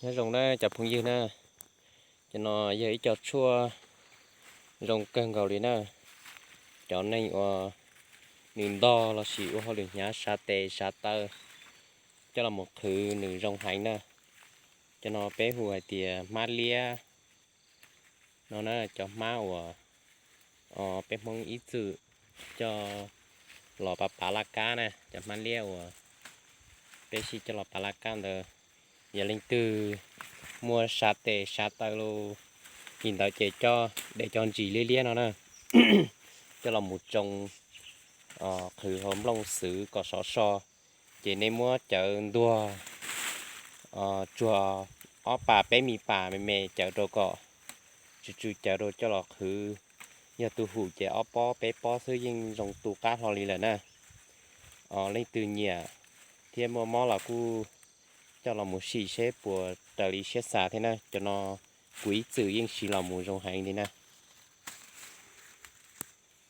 Nyob zoo na cov phooj ywg na, cov no yog ib co tshuaj zoo kawg nkaus li na. Cov neeg uas nws ntog lossis ua hauj lwm hnyav sav tes sav taw coj los mus qhwv nws zoo heev na. Cov no peb hu hais tias hmab liab no na, cov hmab uas peb Hmoob ib txwm coj los pav pav laj kab na, cov hmab liab uas peb sib coj los pav laj kab ntawd. Yog leej twg muaj sav tes sav taw li ntawd ces coj de cov ntsis liab liab no na, coj los mus tsoo qhwv hauv nplooj xwb kom sov so. Ces nej muab cawv ntuag tsuag ob pas peb mis pas me me cawv rau kom tsw tsw cawv rau coj los qhwv. Yog tus hum ces ob pob peb pob xwb yeej zoo tu qab hlo li lawm na. Leej twg nyiam thiab muaj mob los kuj coj los mus sim seb puas raws li siab xav thiab na. Cov no kuv ib txwm yeej siv los mus zoo heev li na.